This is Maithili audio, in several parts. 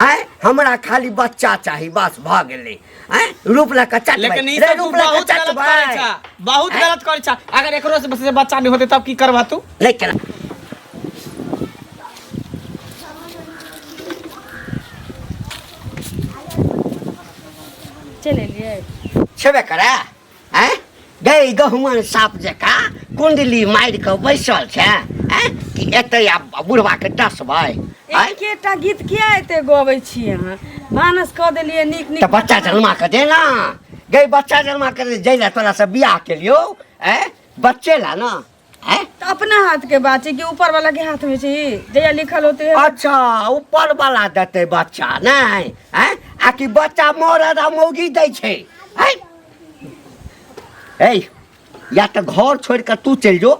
आँय हमरा खाली बच्चा चाही, बस भऽ गेलै। आँय रूप लऽ कऽ चटबै। लेकिन ई रे सब तू रूप लऽ कऽ बहुत गलत चटबै। करै छा, बहुत आँय? गलत करै छा। अगर एकरो से बच्चा नहीं होते तब की करबा तू? नहि केना चलि एलियै। छेबे करे। आँय गै गहुमन साप जकाँ कुंडली मारि कऽ बैसल छै। आँय कि एतै आब बुढ़बाके डसबै? आँय एकेटा गीत किया एते गबै छी अहाँ? भानस कऽ देलियै नीक नीक। तऽ बच्चा जन्मा कऽ दे ना गै, बच्चा जन्मा कऽ दे। जै तोरा से बियाह केलियौ, आँय बच्चे ला ना। आँय तऽ अपना हाथ के बात छै कि ऊपर वाला के हाथ में छै? जहिया लिखल होते है। अच्छा ऊपर वाला देतै बच्चा नहि? आँय आ कि बच्चा मरद आ मौगी दै छै? आँय ए या तऽ घर छोड़ि कऽ तू चलि जो,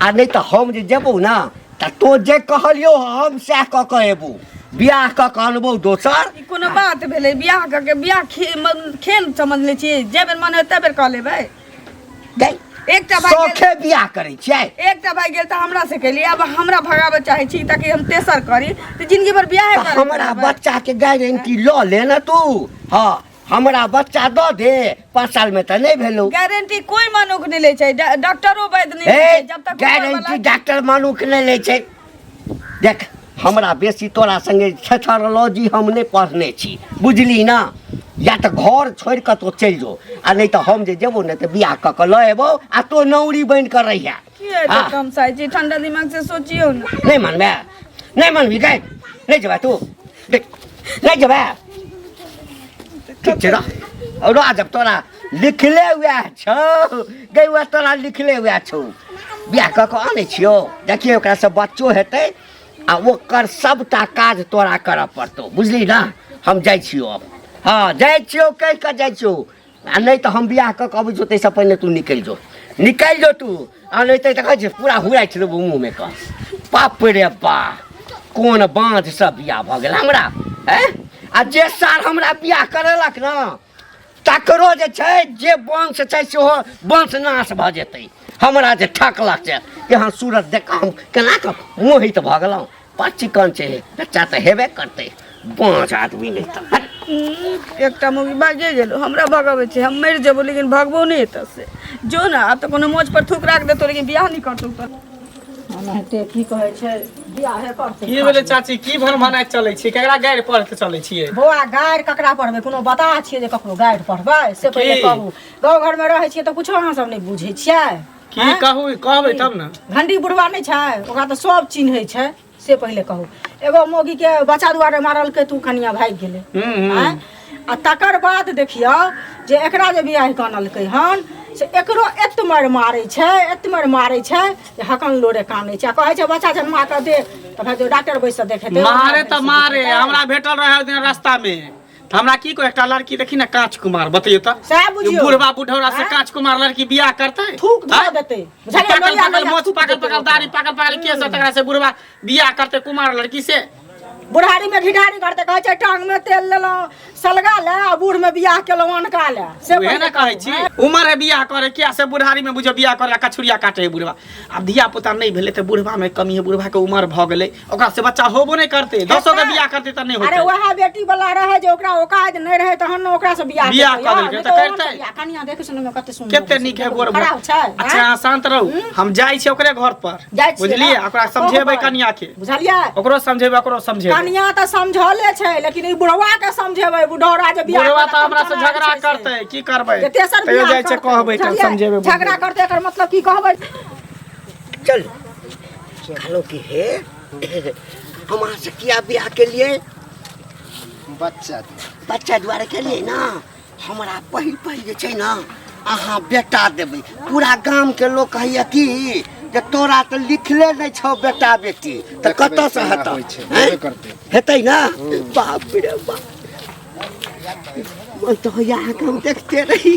आ नहि तऽ हम जे जेबौ ने तऽ तो जे कहलियौ हम सएह कऽ कऽ एबौ, बियाह कऽ कऽ अनबौ दोसर। ई कोनो बात भेलै? बियाह कऽ के बियाह खेल समझ लै छियै? जे बेर मन होय ते बेर कऽ लेबै। गै एकटा भाई गेल- शौखे बियाह करै छियै। एकटा भाई गेल तऽ हमरा से केलियै, आब हमरा भगाबऽ चाहै छी ताकि हम तेसर करी तऽ जिंदगी भर बियाहे तऽ करैत हमरा रहबै। बच्चा के गारंटी लऽ ले ने तू। हँ हमरा बच्चा दऽ दे, 5 साल में तऽ नहि भेलौ। गारंटी कोई मनुख नहि लै छै, डॉक्टरो वैद्य नहि लै ए छै जब तक ऊपर गारंटी वाला- डॉक्टर मनुख नहि लै छै। देख हमरा बेसी तोरा संगे छेथरोलॉजी हम नहि पढ़ने छी, बुझली ना? या तऽ घर छोड़ि कऽ तो चलि जो, आ नहि तऽ हम जे जेबौ ने तऽ बियाह कऽ कऽ लऽ एबौ आ तो नौरी बनि कऽ रहिहे। की एते हाँ। कम साइ छी? ठंडा दिमाग से सोचियौ ने। नहि मानबे? नहि मानबी गै? नहि जेबै तू? देख, नहि जेबै? ठीक छै, रह रह। जब तोरा लिखले वएह छौ गै, वएह तोरा लिखले वएह छौ। बियाह कऽ कऽ आनै छियौ, देखियौ ओकरासँ बच्चो हेतै आ ओकर सबटा काज तोरा करऽ पड़तौ, बुझली ना? हम जाइ छियौ अब। हँ जाइ छियौ, कहि कऽ जाइ छियौ। आ नहि तऽ हम बियाह कऽ कऽ अबै छियौ, ताहिसँ पहिने तू निकलि जो, निकलि जो तू। आ नहि तऽ कहै छै पूरा हुराइ लेबौ मुँहमे कऽ। बाप रे बा, कोन बाँझसँ बियाह भऽ गेल हमरा? आँय आ जे सार हमरा बियाह करेलक ने तकरो जे छै जे वंश छै सेहो वंश नाश भऽ जेतै। हमरा जे ठकलक से एहन सूरत देख कऽ हम केना कऽ मोहित भऽ गेलहुँ। बड़ चिकन छै, बच्चा तऽ हेबे करतै। बाँझ आदमी नहि तऽ हट। एकटा मौगी भागिए गेलो, हमरा भगाबै छै। हम मरि जेबो लेकिन भगबो नहि एतऽ से। जो ने, आब तऽ कोनो मोछ पर थूक राख देतो लेकिन बियाह नहि करतौ तऽ। एनाहिते की कहै छै, बियाहे करतै। की भेलै चाची? की भन भनाइत चलै छी? केकरा गारि पढ़ के चलै छियै? बौआ, गारि ककरा पढ़बै? कोनो बता छियै जे ककरो गारि पढ़बै से? पहिले की? कहू, गाँव घरमे रहै छियै तऽ कुछो अहाँ सब नहि बुझै छियै? की? आँय? कहू, कहबै तब ने। घंटी बुढ़वा नहि छै, ओकरा तऽ सब चिन्है छै। से पहिले कहू, एगो मौगीके बच्चा दुआरे मारलकै तू कनिया भागि गेलै। हूँ हूँ आँय? आ तकर बाद देखियौ जे एकरा जे बियाह कऽ अनलकै हन से एकरो एत मारि मारै छै, एत मारि मारै छै जे हकन लोरे कानै छै आ कहै छै बच्चा जन्मा कऽ दे तऽ भाइ जो डॉक्टर बैस कऽ देखेतै। मारे तऽ मारे। हमरा भेटल रहै ओहि दिन रास्ता में तऽ हमरा की कह, एकटा लड़की देखी ने काँच कुमार, बतैयौ तऽ। सएह बुझियौ। बुढ़वा बुढ़ौरा से आँय? काँच कुमार लड़की बियाह करतै? थूक धऽ आँय? देतै, बुझलियै? पाकल लोहिया पाकल लोहिया मोछ, थूक पाकल देतै पाकल ओकरा। दाढ़ी, पाकल पाकल केस, तकरा से बुढ़वा बियाह करतै कुमार लड़की से? बुढ़ारी में घिढारी करते, कहै छै टांग में तेल लेलहुँ सलगा ले आ बूढ़ में बियाह केलहुँ अनका ले। से उहे ने पहिले कहै छी, उमर है बियाह करे किया से बुढ़ारी में बुझो बियाह करे कछुरिया काटे है बुढ़वा। आब धिया पुता नहीं भेलै तऽ बुढ़वा में कमी है। बुढ़वा के उमर भऽ गेलै, ओकरा से बच्चा होबो नहीं करते। दसो के बियाह करते तऽ नहीं अरे होते। वएह बेटी वाला रहे जे ओकरा औकात नहीं रहे तहन ने ओकरा से बियाह बियाह केलकै। कऽ देलकै नहि तऽ ओहन करतै। बियाह। कनिया देख सुनय में कते सुंदर कते छै। नीक है गोर। खराब छै? अच्छा अहाँ शांत रहू, हम जाइ छी ओकरे घर पर। जाइ छियै बुझलियै? ने? ओकरा समझेबै कहबै। कनिया के। बुझलियै? ओकरो समझेबै, ओकरो समझेबै। कनिया तऽ समझले छै लेकिन ई बुढ़वा के समझेबै, बुढ़ौरा जे बियाह बुढ़वा कऽ तऽ हमरा से कऽ झगड़ा छै से। करतै, की करबै? जे तेसर तैयो बियाह जाइ छै करतै, कहबै तऽ बुझलियै? समझेबै। झगड़ा करतै, एकर मतलब की कहबै? चल कहलहुँ कि हे, हम अहाँ से किया बियाह केलिए? बच्चा। बच्चा दुआरे केलिए ना। हमरा पहिल पहिल जे छै ने अहाँ बेटा देबै, पूरा गामके लोक कहैया कि जे तोरा तऽ लिखले नहि छौ बेटा बेटी, तऽ देखबै कतऽसँ केना हेतौ? होइ छै, आँय? हेबे करतै। हेतै ना? बाप रे बाप, मन तऽ होइया अहाँके हम देखते रही।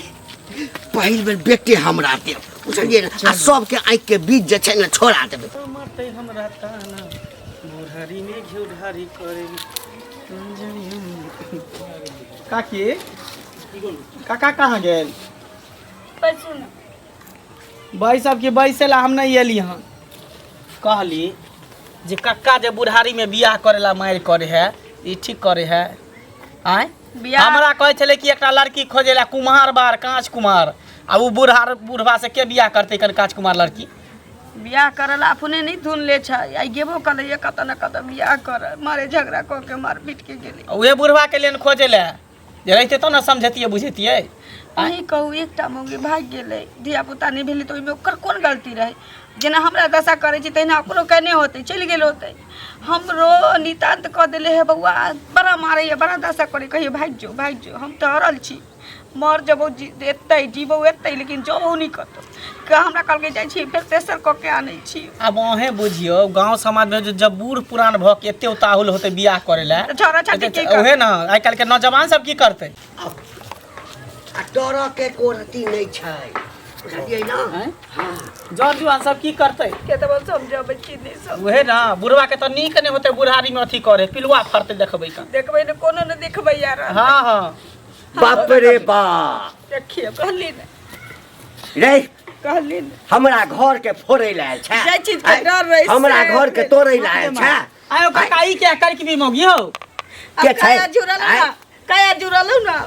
पहिल बेर बेटे हमरा देब, बुझलियै ने? आ सबके आँखिके बीच जे छै ने छोड़ा देबै। मरतै हमरा ताना बुढ़ारी में घिउ ढारी करे। काकी, काका कहाँ गेल? बैसू ने। बैसब कि बैसे ला हम नहीं एली हन। कहली जे कक्का जे बुढ़ारी में बियाह करेला मारि करे है ई ठीक करे है आँय। बियाह- हमरा कहै छलै कि एकटा लड़की खोजै लए कुम्हार बार काँच कुम्हार, आ ओ बूढ़ा बूढ़बा से के बियाह करतै कन काँच कुम्हार लड़की? बियाह करल अपने नहीं धुन ले छै, आइ गेबो कलैए कतऽ ने कतऽ बियाह कर मारे झगड़ा कऽ के मार पीट के गेलै। उहे बुढ़वा के लेन खोजै लए जे रहितै तब ने समझतियै बुझतियै। अहीं कहू, एकटा मौगी भागि गेलै, धियापुता नहि भेलै, तऽ ओहिमे ओकर कोन गलती रहै? जेना हमरा दशा करै छी तहिना ओकरो केने होतै, चलि गेल होतै। हमरो नितान्त कऽ देले हे बौआ, बड़ा मारैए, बड़ा दशा करै, कहियो भागि जो भागि जो। हम तऽ अड़ल छी, मर जबौ एतै जीबौ एतै, लेकिन जबौ नहि कतौ। हमरा कहलकै जाइ छी फेर तेसर कऽ के आनै छी। आब अहें बुझियौ, गाँव समाजमे जे जब बूढ़ पुरान भऽ के एते उताहुल होतै बियाह करै लए, तऽ छौड़ा छाटी की उहे ने आइ काल्हिके नौजवान सब की करतै? आ डरऽ के कोरती नहि छै, बुझलियै ने? जर जुआन सब की करतै? के तऽ समझबै छी नहि सब। उहे ने बुढ़वा के तऽ नीक नहि होतै बुढ़ारी में अथी करे, पिलुआ फड़तै देखबै का। देखबै ने, कोनो ने देखबै यार। हाँ हाँ। बाप रे बाप, देखियौ कहली ने, रे कहली ने, हमरा घर के फोड़ै लए आयल छै। जाहि चीज के डर रहै हमरा से घर के तोड़ै लए आयल छै। आयो काका, ई क्या कर के भी मौगी हो के छै? कया जुड़ल ना, कया जुड़ल ना।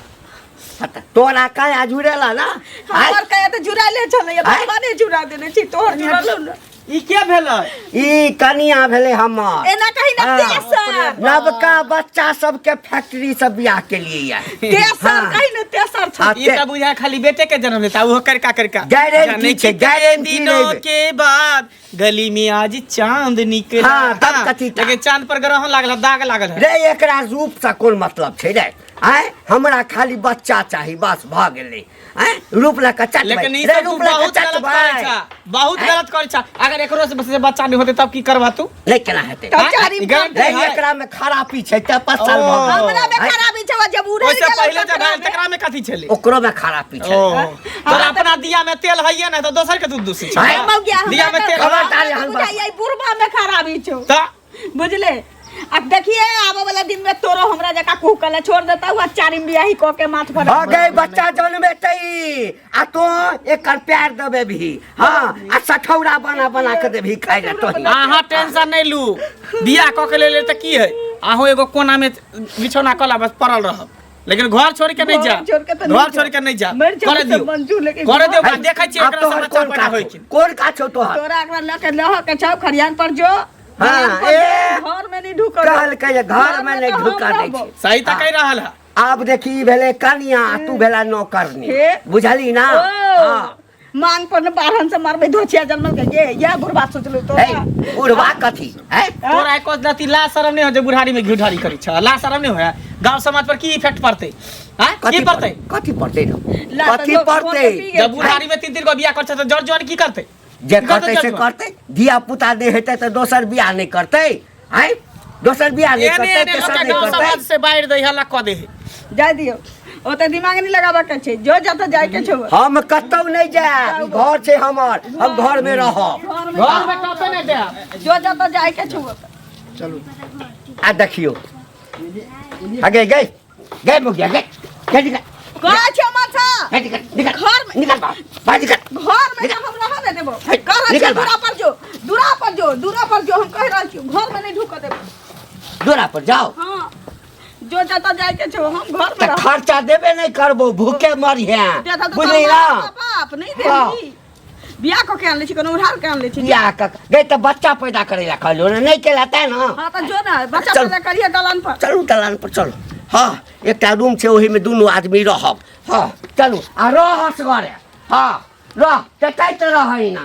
पता तोरा काया जुड़ेला ना? हमर कया तऽ जुड़ाले छलै, भगवाने जुड़ा देने छी, तोहर जुड़ल ना। ई के भेलै? ई कनिया भेलै हमर। एना कही ना। हाँ। तेसर नवका बच्चा सबके फैक्ट्री से बियाह के लिए ये। तेसर हाँ। कही ना, तेसर छै। हाँ, ई तऽ बुझाय खाली बेटे के जन्म लेता, ओहो करका करका। गारंटी जाने छै, कितने गारंटी दिनों लेबै। के बाद गली में आज चांद निकला। हाँ, तब कथी टा। लेकिन चांद पर ग्रहण लागल है, दाग लागल है। रे एकरा रूप से कोन मतलब छै रे? आँय, हमरा खाली बच्चा चाही, बस भऽ गेलै। आँय, रूप लऽ कऽ चटबै। लेकिन ई रे सब तू रूप लऽ कऽ बहुत गलत चटबै। करै छा, बहुत आँय? गलत करै छा। अगर एकरो से बच्चा नहीं होते तब की करबा तू? नहि, केना हेतै? तब चारिम ई गारंटी रे है। एकरा में खराबी छै तऽ 5 साल ओ। भऽ गेल। हमरा में आँय? खराबी छै, जब उड़ै ओहिसे गेल पहिले जब तकरा भेल में। तकरा में कथी छलै? ओकरो में खराबी छै। ओ, तोरा अपना दिया में तेल हइये ने तऽ दोसर के दूध दूसै छै। आँय? मौगिया, हमरा दिया में तऽ तेल खबरदार हमरा एहन तऽ बात। बुझाइए बुढ़बा में खराबी छौ, तऽ बुझले? अब देखिए आबे वाला दिन में तोरो हमरा जका कुहकला छोड़ देता हुआ, चारिम बियाही क के माथ पर। भऽ गई, बच्चा जन्मेतै आ तो एकर प्यार देबे भी, हाँ, आ सठौरा बना बना के देबही खाइ लए तोही। अहाँ टेंशन नहीं लू, बियाह कऽ के ले ले तऽ की है, अहूँ एगो कोना में बिछौना कला बस पड़ल रहब, लेकिन घर छोड़ के नहीं जा। घर छोड़ के तऽ नहीं घर छोड़ के नहीं जा। मरि जेबै करे तऽ दियौ, मंजूर, लेकिन करे दियौ। है, देखै छियै आब एकरा से तोहर बच्चा कोन पैदा काज होइ छौ? छै। कोन काज छौ तोहर? तोरा एकरा लऽ के लह के छौ, खरियान पर जो। हाँ, खरियान पर ए, जो, घर में नहीं ढुकऽ कहलकै जे घर में नहीं तऽ हम ढुकऽ दै रहबौ। छै। सही तऽ कहि रहल है। आब देखी, ई भेलै कनिया, तू भेला नौकरनी, हे। बुझली ना? ओ, हाँ। मांग पर ने बारहन से मारबै धोछिया जनमल के ये या बुढ़बा सोचलू तो। है बुढ़वा कथी है? तोरा एको रति ला शरम नहीं हो जे बुढ़ारी में घी ढारी करै छ? ला शरम नहीं हो? गांव समाज पर की इफेक्ट पड़तै? हाँ, की कथी पड़तै? कथी पड़तै? ला तऽ कथी लोक पड़तै? फोन पे पी गेल। जब बुढ़ारी में तीन तीन गो बियाह करै छ तऽ जर जुआन की करतै? जे की करतै से जर जुआन? करतै। धिया पुता नहि हेतै तऽ दोसर बियाह नहि करतै? आँय, दोसर बियाह नहि एने करतै? एने तेसर लोक नहि गांव करतै? समाज से बाहर दै हल्ला कऽ दे है। जाय दियौ, ओते दिमाग नहीं लगाबऽ के छै, जो जतऽ जाय के छौ। हम कतौ नहि जायब, ई घर छै हमर, हम घर में रहब। घर में। घर में टपे नहीं दे। जो जतऽ जाय के छौ ओतऽ। चलू। आ देखियौ, आ गए गए गए मुखिया गए गए, निकल। कहै छियौ माछा। गए, निकल निकल। घर में- निकल बाहर, बाहर निकल। घर में तऽ हम रहऽ नहि देबौ। हे, कह रहल छियौ निकल दूरा बाहर। पर जो, दूरा पर जो, दूरा पर जो, हम कहि रहल छियौ, घर में नहीं ढुकऽ देबौ। दूरा पर जाओ। हाँ, जो जतऽ जाय के छौ, हम घर में तऽ रहब। खर्चा देबे नहि करबो, भूखे मरिहे। देता तऽ बुझली तोहर ना? बाप नहि देबही। बियाह कऽ के आनले छी, कोनो उधार के आनले छी? बियाह कऽ गई तऽ बच्चा पैदा करे ला कहलियौ ने, नहि केला तैं ना। हाँ तऽ जो ने, बच्चा चल। पैदा करिहे दलान पर। चलू दलान पर चलू। हाँ, एकटा रूम छै, ओहिमे दुनू आदमी रहब। हाँ चलू, आ रह असगरे। हाँ रह, टेटैत रहै ना।